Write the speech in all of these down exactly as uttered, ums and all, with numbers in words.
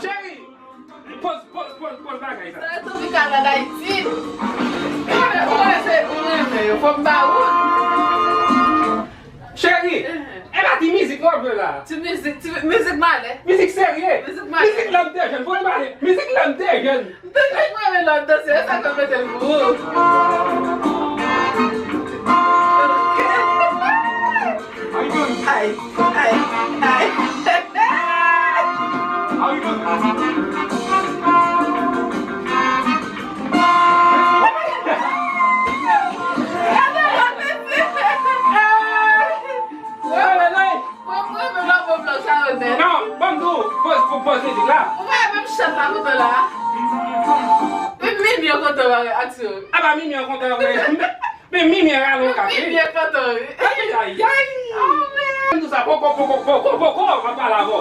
Cheri, poz, poz, poz, poz bagay sa. Sa tou ki ka nan Ayiti. Mwen se mwen renmen yo, fò m ba ou. Cheri, e pa ti mizik nou ap jwe la. Ti mizik, ti mizik malè. Mizik serye. Mizik malè. Mizik lè m te jèn, fò nou pale. Mizik lè m te jèn. M te jis mwen men lòt dosye, e sa k ap mete l pou ou. Ay, ay, ay. Gade lòt mesye. Mwen, mwen, mwen, mwen, mwen, mwen, sa yo nèt. Non, ban m di w, poz, poz, poz mizik la. Ou pa menm chat la kontan la. Men Mimi an kontan wè aksyon. A pa Mimi an kontan wè. Men Mimi an rale yon kafe. Mimi an kontan wi. Ay, ay, ay. Ban m di w sa, poko, poko, poko, poko, mwen pale avè w.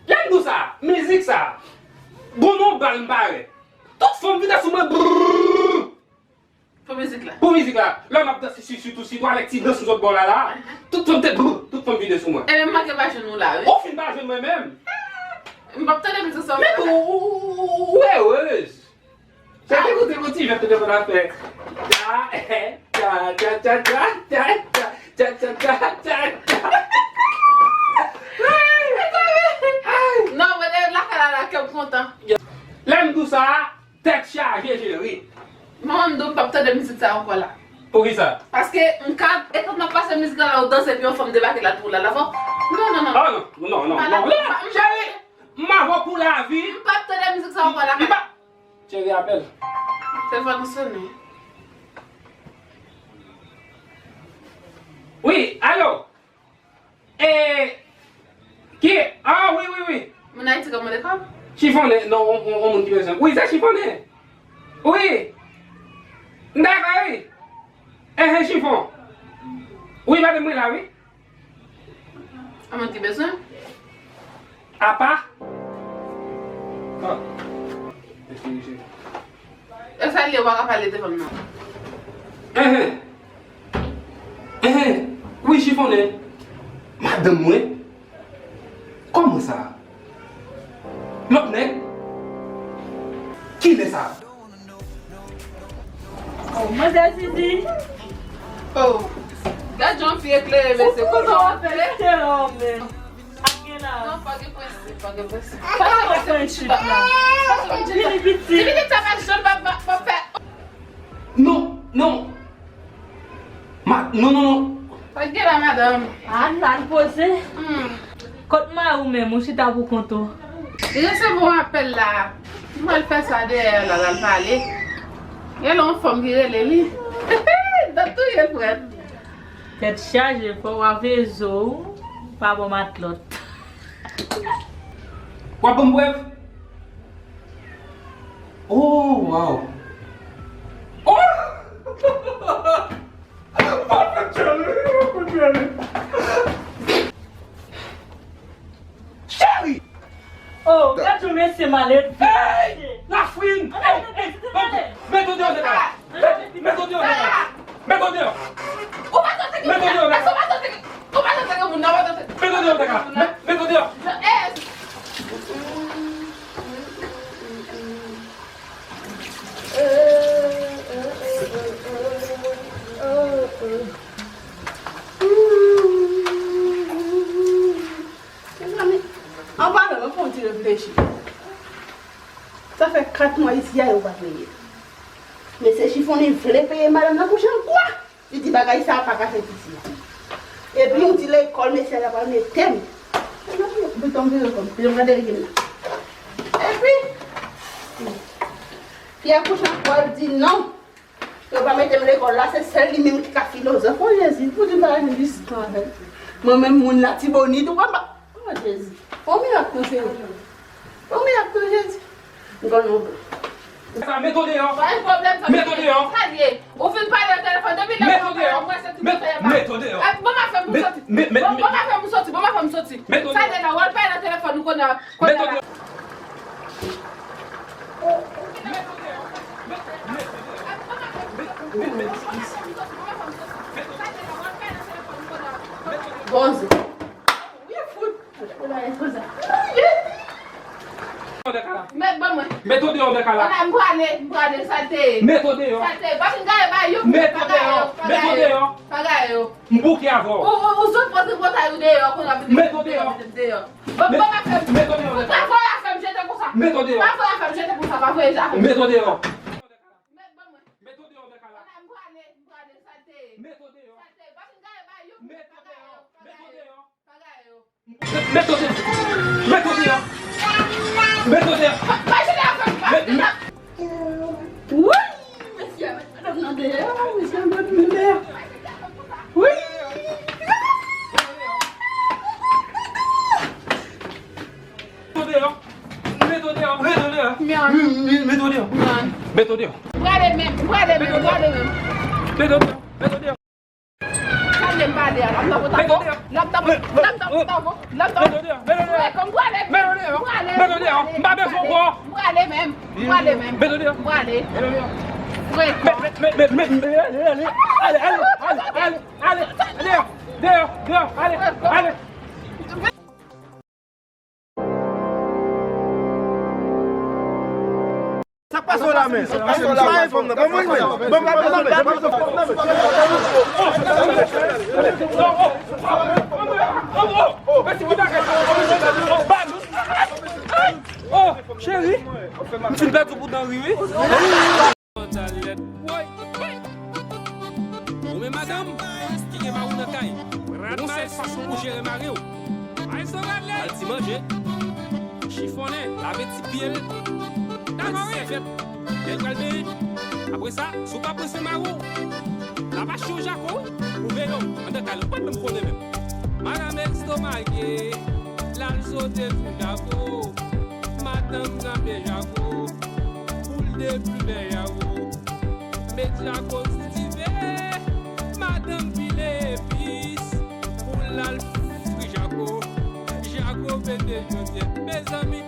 Ban m di w sa, mizik sa. Bon, non, bal m pare. Tout fanm vide sou mwen. Brrr. Pou mizik la. Pou mizik la. Lè m ap danse si, sitou si twalèt ti dans sou zòt bò la la. Tout fanm te brr, tout fanm vide sou mwen. Ebyen, m manke pa jwenn ou la, wi. Ou fin pa jwenn mwen menm. M p ap tande mizik sa. Men ou, ou, ou, ou, ou erez. Sa te koute yon ti vèt te devan afè. Tcha, tcha, tcha, tcha, tcha. Non, mwen te lakay la la, kè m kontan. Lè m di w sa, Tèt chaje, cheri. Manman m di w m p ap tande mizik sa ankò la. Poukisa? Paske m ka, etan m ap pase mizik la, la, ou danse, epi yon fanm debake la, tou la, la, fò. Non, non, non. Ah, non, non, non, non. Cheri, m avè w pou lavi. M p ap tande mizik sa ankò la. M pa, cheri, apèl. Telefòn nan sonnen. Wi, alo. E, ki, ah, wi, wi, wi. Moun Ayiti k ap mande kòb? Chifonnen, non, on, on, on moun ki bezwen. Wi, se chifonnen. Wi. M dakò, wi. Enhen, chifon. Wi, madanm, mwen la, wi. On moun ki bezwen? Apa? Ah. Eskize, cheri. E sa l ye, ou pa ka pale devan m non. Enhen. Enhen. Wi, chifonnen. Madanm mwen. Kòman sa? Lòt nèg? Kilè sa? Oh, manzè Zizi. Oh. Gad jan fi eklere, mesye. Kouman w ap fè? Ap gen la. Non, pa gen prensip, pa gen prensip. Pa gen prensip la. Vini piti. Vini sa pa jwenn pa, pa, pa fè. Non, non. Ma, non, non, non. Pa gen la, madanm. Ann, ann poze. Hmm. Kot mari w menm, ou chita pou kont ou? Li resevwa yon apèl la. M pral fè sa dèyè la, l al pale. Gen yon fanm ki rele li. Dat touye l frèt. Tèt chaje, fò w ave zo w pa bò matlòt. W ap ban m prèv? Oh, wow. Oh! Cheri! Oh, gad yon mesye maledve. Hey! Lafrin! Hey, hey, hey, mete w deyò, Zeta! Mete w deyò, Zeta! Mete w deyò! Ou pa tande ki moun nan, ou pa tande ki, ou pa tande ki moun nan, ou pa tande ki moun nan. Mete w deyò, Zeta! Mete w deyò! Eh! Mezanmi, anba la, mwen fè yon ti reflechi. Sa fè kat mwa isi a yo pa peye. Mesye chifonnen vle peye madanm nan kouche ankò. Li di bagay sa a pa ka fèt isi a. Epi yon ti lekòl mesye a pral mete m. Mezanmi, piton vire kò m, piton gade rejim nan. Epi, fi a kouche ankò, l di non. Yo pa mete m lekòl la, se sèl li menm ki ka filozòf. O Jezi, pou di m pa jwenn distan avè l. Mwen menm moun Latibonit, ou pa, o Jezi. Fò mirak tou, cheri. Fò mirak tou, Jezi. M konn yon blan. Sa, mete w deyò. Pa gen pwoblèm, sa. Mete w deyò. Sa l ye? Ou fin pale nan telefòn depi lè. Mete w deyò. Mete w deyò. Bon, m ap fè pou soti. Bon, m ap fè pou soti. Bon, m ap fè pou soti. Sa l ye la? W al pale nan telefòn ou konnen. Mete w deyò. Bonjou. Mete w deyò, bèk ala. M prale, m prale, sa l te ye. Mete w deyò. Sa l te ye. Pa fin gaye ba yo. Mete w deyò. Mete w deyò. Pa gaye yo. M bouke avè w. Ou, ou, ou sot pote pòtay ou deyò, kounye a w ap vin mete m deyò. Bon, bon, pa fè m. Mete w deyò, bèk ala. Pa voye afè m jete konsa. Mete w deyò. Pa voye afè m jete konsa, pa voye afè m. Mete w deyò. Mete w deyò, bèk ala. M prale, m prale, sa l te ye. Mete w deyò. Sa l te ye. Pa fin gaye ba yo. Mete w deyò. Mete w deyò. Mete w deyò. Mete w deyò. Mete w deyò. Pa, pa jete afè m, pa jete afè m. Wi, mesye, met madanm nan deyò, mesye, met madanm nan deyò. Wi. Mete w deyò. Mete w deyò. Mete w deyò. Mete w deyò. Mete w deyò. Mete w deyò. Prale menm, prale menm, prale menm. Mete w deyò. Mete w deyò. Gade m pale a, l ap tapotapo, l ap tapo, l ap tapotapo, l ap tapo. Mete w deyò, mete w deyò. Mete w deyò, mete w deyò. M pa bezwen w ankò. M prale menm, m prale menm. Mete w deyò. M prale. Mete w deyò. Frekan. Mete, mete, mete, mete, ale, ale, ale, ale, ale, ale, deyò, deyò, deyò, ale, ale. Sa k pase w la menm? Sa k pase w la menm? Ban mwen, ban mwen, ban mwen, ban mwen. Oh, cheri, m fin pèdi w pou dan ri, wi. Pantalèt, woy, woy. Ou menm madanm ki gen mari w nan kay, ou gon sèl fason pou jere mari w. Al ti manje, chifonnen, lave ti pye l, bay ti sèvyèt, lè l pral benyen. Apre sa, si w pa pran swen mari w, l ap achte yon jako, wi, pou veye w anndan kay la, ou pa t menm konnen menm. Madanm estomake, l al sote sou jako. Madanm tranpe jako, boul de plimen jako. Met jako sou dife, madanm pile epis, pou l al fri jako. Jako pete jodi a. Mezanmi,